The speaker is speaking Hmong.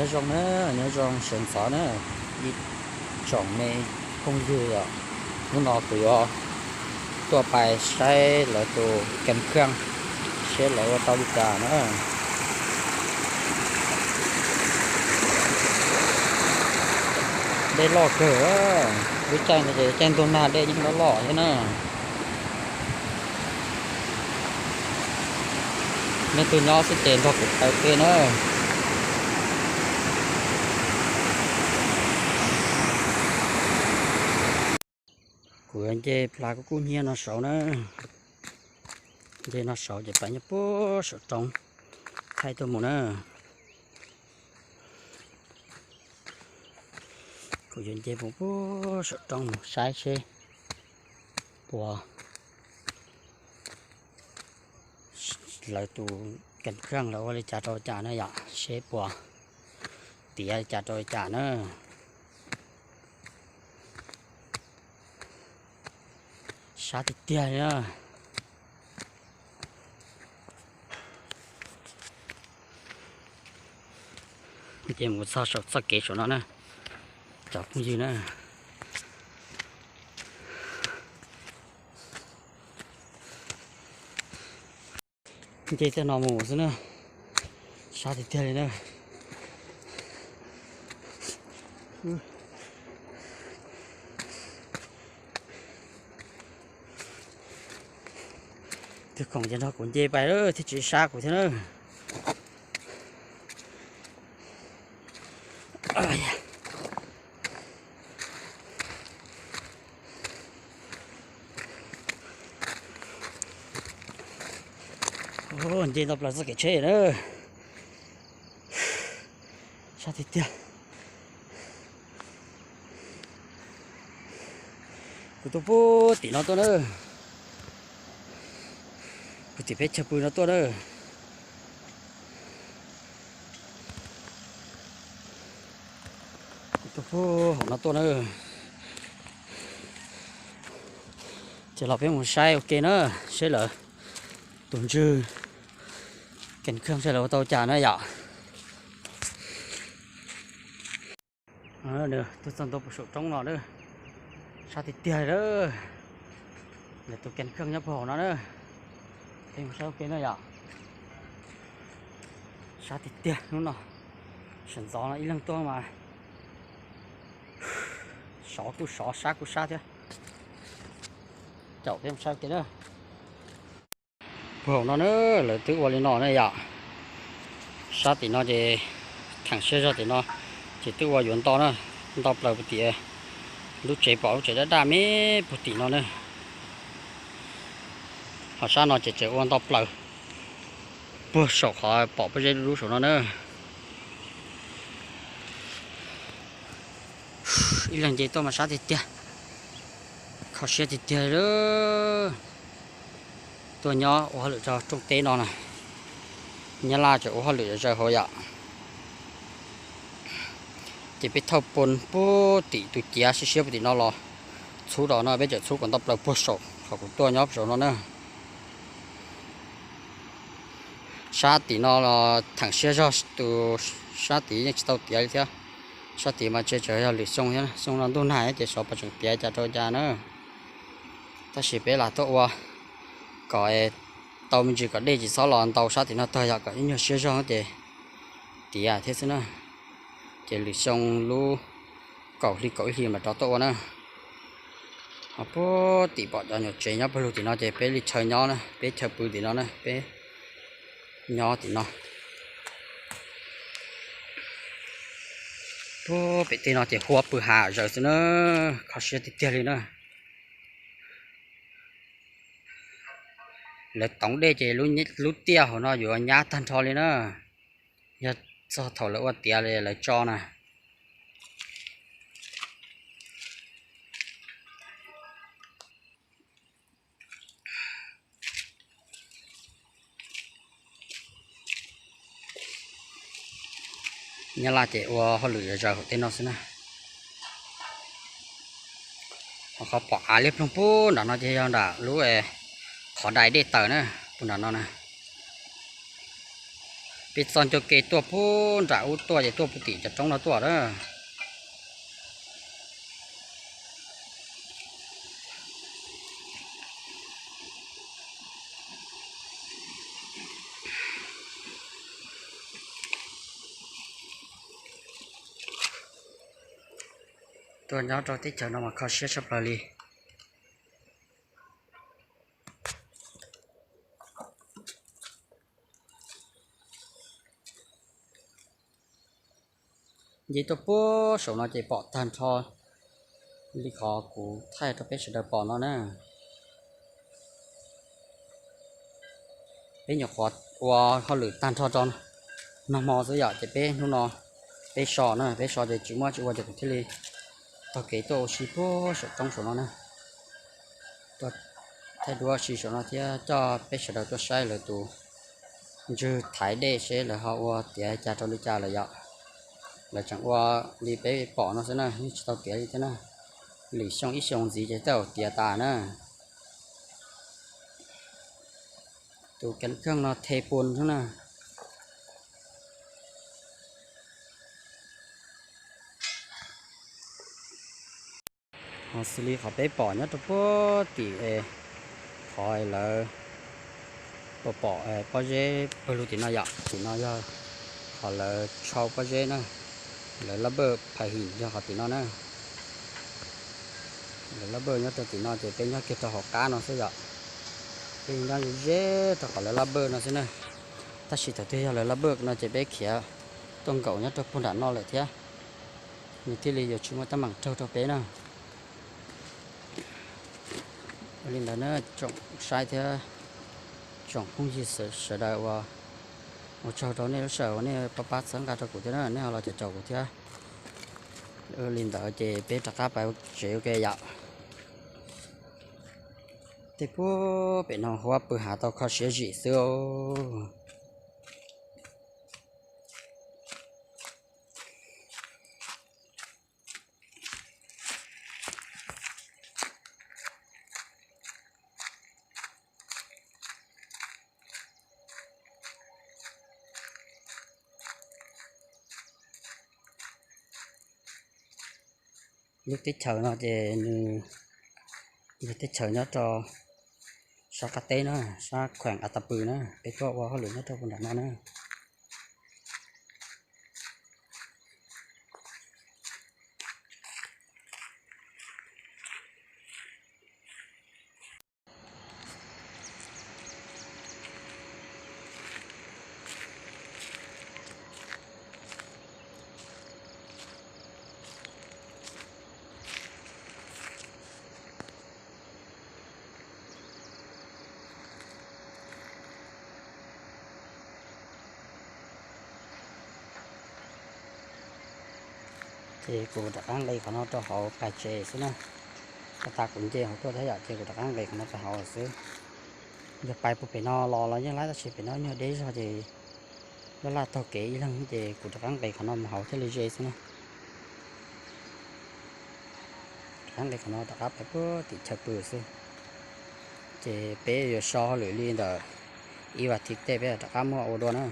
Zoo na, nyob zoo sawv ntxov na, ib tsoom me phooj ywg os. Hnub no kuv yuav tuaj pais saib lawv tus kees kheej, seb lawv ua tau li cas na. Dej loj kawg, lub caij no ces caij ntuj nag dej yeej loj loj thiab na. Leej twg nyob xwb ces nrog kuv pais ua ke na. Kuv yuav nce plas kub kub hnyiab no saud na. Nce no saud ces pais nyob puag saum roob thaij tuaj mus na. Kuv yuav nce mus puag saum roob mus saib seb puas lawv tus kees kheej lawv ua li cas rau cas na yom, seb puas tiav li cas rau li cas na. Sab tiag tiag li na. Ces mus txog saum txoj kev saum no na, cov phooj ywg na. Nce tej no mus xwb na, sab tiag tiag li na. Tus khoom ces nrog kuv nce pais thiab tsis sab kuv thiab na. Nce tau plaws txoj kev tsheb na. Sab tiag tiag. Kuv tuaj puag tim no tuaj na. Puag tim peb chaw pw no tuaj na. Kuv tuaj puag hauv no tuaj na. Ces los peb mus saib ua ke na, seb lawv tus ntswg kees kheej seb lawv ua tau cas na yom. Tuaj txog ntua puag saum roob no na, sab tiag tiag li. Lawv tus kees kheej nyob puag hauv no na. Peb mus saib ua ke na yom. Sab tiag tiag hnub no, sawv ntxov no ib leeg tuaj mas sov kuj sov sab kuj sab thiab. Caum peb mus saib ua ke na. Puag hauv no na, lawv twb ua li no na yom. Sab tim no ces theem siab zog tim no ces twb ua yuav nto na, nto plaws puag tim lub tsev pom lub tsev daj daj me puag tim no na. Ho sab no ces tseem ua nto plaws puag saum qhov pom pob zeb dub dub saum no na. Ib leeg nce tuaj mas sab tiag tiag, kho siab tiag tiag li. Tuaj nyob ua hauj lwm rau rooj teb no na, Nyab Laj tseem ua hauj lwm zom zaws hauv yom. Ces peb thauj pon puag tim tus ciav siab siab puag tim no los txhub rau no, peb tseem txhub kom nto plaws puag saum qhov kuv tuaj nyob saum no na. Sab tim no los theem siab zog, tus sab tid yeej tsis tau tiav li thiab. Sab tid mas tseem yog lwm xyoo thiab, xyoo no ntuj nag ces xyov puas tseem tiav cas rau cas na. Tab sis peb lam tuaj ua kom tau me ntsis kom dej tsis txhob los ntau sab tim no tag yom, kom ib nyuag siab zog ces tiav thiab xwb na. Ces lwm xyoo lub kaum hli kaum ib hlis mam rov tuaj ua na. Ho puag tim pom cov nyuam tsev nyob puag lug tim no ces peb li chaw nyob na, peb chaw pw tim no na, peb nyob tim no. Puag pem tej no ces huab pw hav zom zaws xwb na, kho siab tiag tiag li na. Lawv toov dej ces lub tiaj hauv no yuav nyab tag nrho li na. Yog txog thaum lawv ua tiav li lawv tso na. Nyab Laj ces ua hauj lwm zom zaws hauv tej no xwb na. Ho qhov pom av liab ploog puag nram no ces yog nram lub qhov dai dej taws na, puag nram no na. Peb txoj ncauj ke tuaj puag nram ub tuaj ces tuaj puag tim cov roob no tuaj na. Tuaj nyob rau teb chaws no mas kho siab tshaj plaws li. Nce tuaj puag saum no ces pom tag nrho li qhov kuv thaij rau peb sawv daws pom no na. Peb nyuam qhuav ua hauj lwm tag nrho rau nag hmo xwb yom, ces peb hnub no peb so na, peb so ces tsis muaj tsis ua ces kuv thiaj li taug kev tuaj ua si puag saum roob saum no na. Tuaj thaij duab si saum no thiab coj peb sawv daws tuaj saib lawv tus ntswg thaiv dej seb lawv ho ua tiav cas rau li cas lawm yom. Lawv tseem ua li peb pom no xwb na, yeej tsis tau tiav li thiab na. Lwm xyoo ib xyoos ntxiv ces tej zaum tiav tas na. Tus keeb kheej no the pun xwb na. Ho xws li qhov peb pom nyob rau puag tim qhov lawv pom pob zeb pawg lug tim no yom, tim no yog qhov lawv tshau pob zeb na. Lawv lab npawj phais him yog qhov tim no na. Lawv lab npawj nyob rau tim no ces peb nyob kiag rau hauv qab no xwb yom. Peb nyob ze rau qhov lawv lab npawj no xwb na. Tab sis thaum twg yog lawv lab npawj no ces peb khiav tuaj nkaum nyob rau puag nram no lawm thiab, nws thiaj li yuav tsis muaj teeb meem raug rau peb na. Ua li ntawd na tsoom saib thiab tsoom phooj ywg sawv daws uas, ua tsaug rau nej lub sij hawm uas nej pab pab txhawb nqa rau kuv thiab na, nej ho los caum caum kuv thiab. Ua li ntawd ces peb rov qab pais tsev ua ke yom. Tej puag pem no huab pw hav tau kho siab zim xwb. Lub teb chaws no ces nws yog teb chaws nyob rau sab qab teb na, sab khueem A Ta Pw na, peb tuaj ua hauj lwm nyob rau puag nram no na. Ces kuv rov qab nqis qhov no rau hauv pais tsev xwb na. Tag tas kuv nce hauv tuaj thiab yom, ces kuv rov qab nqis qhov no rau hauv xwb. Yog pais puag pem no los los yeej laib tab sis pem no nyuag deb zog ces laj laj taug kev ib leeg ces kuv rov qab nqis qhov no mus hauv thiaj li ze xwb na. Rov qab nqis qhov no rov qab pais puag tim chaw pw xwb. Ces peb yuav so hauj lwm li ntawm ib vas thiv tej peb rov qab muaj ua dua na.